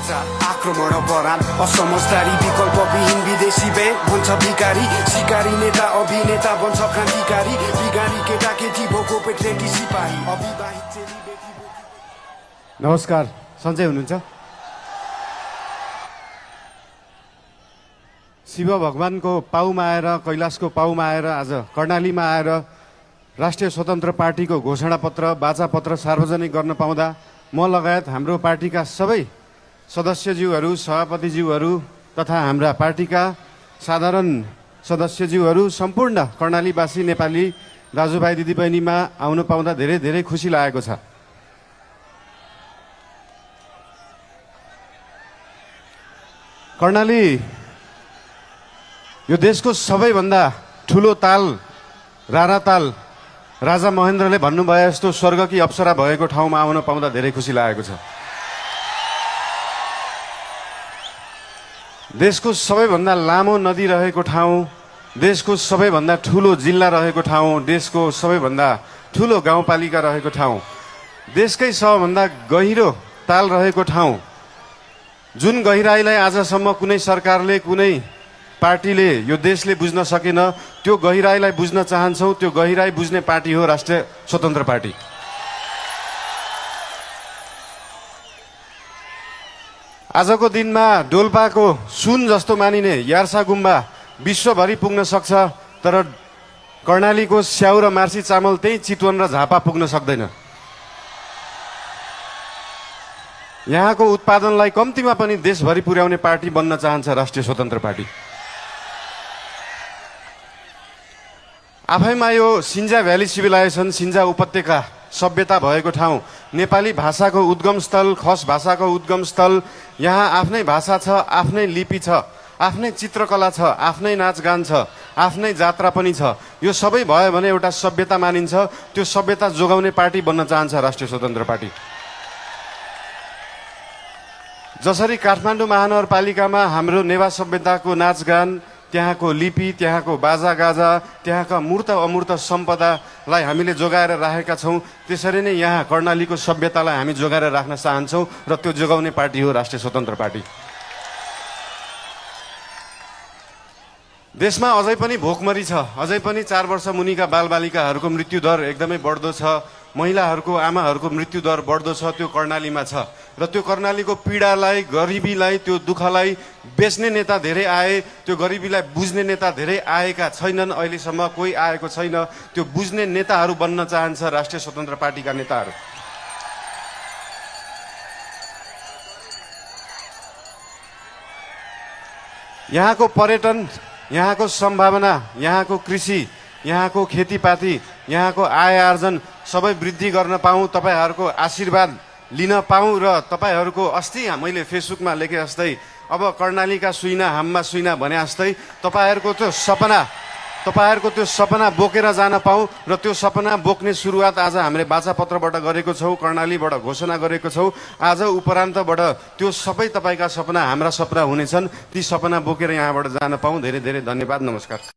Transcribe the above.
भ्रष्टाचार आक्रमण बरान असमझदारी विकल्पविहीन विदेशी बे भन्छ भिकारी शिकारी नेता अभिनेता बन्छ क्रान्तिकारी बिगारी केटाकेटी भोको पेटलेटी सिपाही अविवाहित चेली बेटी नमस्कार, सन्चै हुनुहुन्छ? शिव भगवानको पाउमा आएर, कैलाशको पाउमा आएर आज कर्णालीमा आएर राष्ट्रिय स्वतन्त्र पार्टीको घोषणापत्र वाचापत्र सार्वजनिक गर्न पाउँदा म लगायत हाम्रो पार्टीका सबै सदस्यज्यूहरू, सभापतिज्यूहरू तथा हाम्रा पार्टीका साधारण सदस्यज्यूहरू, सम्पूर्ण कर्णालीवासी नेपाली दाजुभाइ दिदीबहिनीमा आउन पाउँदा धेरै धेरै खुसी लागेको छ। कर्णाली यो देशको सबैभन्दा ठुलो ताल, रारा ताल, राजा महेन्द्रले भन्नुभए जस्तो स्वर्गकी अप्सरा भएको ठाउँमा आउन पाउँदा धेरै खुसी लागेको छ। देशको सबैभन्दा लामो नदी रहेको ठाउँ, देशको सबैभन्दा ठुलो जिल्ला रहेको ठाउँ, देशको सबैभन्दा ठुलो गाउँपालिका रहेको ठाउँ, देशकै सबभन्दा गहिरो ताल रहेको ठाउँ, जुन गहिराईलाई आजसम्म कुनै सरकारले, कुनै पार्टीले, यो देशले बुझ्न सकेन, त्यो गहिराईलाई बुझ्न चाहन्छौँ। त्यो गहिराई बुझ्ने पार्टी हो राष्ट्रिय स्वतन्त्र पार्टी। आजको दिनमा डोल्पाको सुन जस्तो मानिने यार्सा गुम्बा विश्वभरि पुग्न सक्छ, तर कर्णालीको स्याउ र मार्सी चामल त्यही चितवन र झापा पुग्न सक्दैन। यहाँको उत्पादनलाई कम्तीमा पनि देशभरि पुर्याउने पार्टी बन्न चाहन्छ राष्ट्रिय स्वतन्त्र पार्टी। आफैमा यो सिन्जा भ्याली सिभिलाइजेसन, सिन्जा उपत्यका सभ्यता भएको ठाउँ, नेपाली भाषाको उद्गम स्थल, खस भाषाको उद्गम स्थल, यहाँ आफ्नै भाषा छ, आफ्नै लिपि छ, आफ्नै चित्रकला छ, आफ्नै नाचगान छ, आफ्नै जात्रा पनि छ। यो सबै भयो भने एउटा सभ्यता मानिन्छ। त्यो सभ्यता जोगाउने पार्टी बन्न चाहन्छ राष्ट्रिय स्वतन्त्र पार्टी। जसरी काठमाडौँ महानगरपालिकामा हाम्रो नेवा सभ्यताको नाचगान, त्यहाँको लिपि, त्यहाँको बाजागाजा, त्यहाँका मूर्त अमूर्त सम्पदालाई हामीले जोगाएर राखेका छौँ, त्यसरी नै यहाँ कर्णालीको सभ्यतालाई हामी जोगाएर राख्न चाहन्छौँ र त्यो जोगाउने पार्टी हो राष्ट्रिय स्वतन्त्र पार्टी। देशमा अझै पनि भोकमरी छ, अझै पनि 4 वर्ष मुनिका बालबालिकाहरूको मृत्युदर एकदमै बढ्दो छ, महिलाहरूको, आमाहरूको मृत्युदर बढ्दो छ। त्यो कर्णालीमा छ र त्यो कर्णालीको पीडालाई, गरिबीलाई, त्यो दुःखलाई बेच्ने नेता धेरै आए, त्यो गरिबीलाई बुझ्ने नेता धेरै आएका छैनन्। अहिलेसम्म कोही आएको छैन। त्यो बुझ्ने नेताहरू बन्न चाहन्छ राष्ट्रिय स्वतन्त्र पार्टीका नेताहरू। यहाँको पर्यटन, यहाँको सम्भावना, यहाँको कृषि, यहाँको खेतीपाती, यहाँको आय आर्जन सबै वृद्धि गर्न पाऊँ, तपाईहरूको आशीर्वाद लिन पाऊँ र तपाईहरूको अस्ति मैले फेसबुकमा लेखे जस्तै अब कर्णालीका सुइना हाममा सुइना भने जस्तै तपाईहरूको त्यो सपना बोकेर जान पाऊँ र त्यो सपना बोक्ने सुरुवात आज हामीले वाचापत्रबाट गरेको छौँ, कर्णालीबाट घोषणा गरेको छौँ। आज उपरान्तबाट त्यो सबै तपाईँका सपना हाम्रा सपना हुनेछन्। ती सपना बोकेर यहाँबाट जान पाऊँ। धेरै धेरै धन्यवाद। नमस्कार।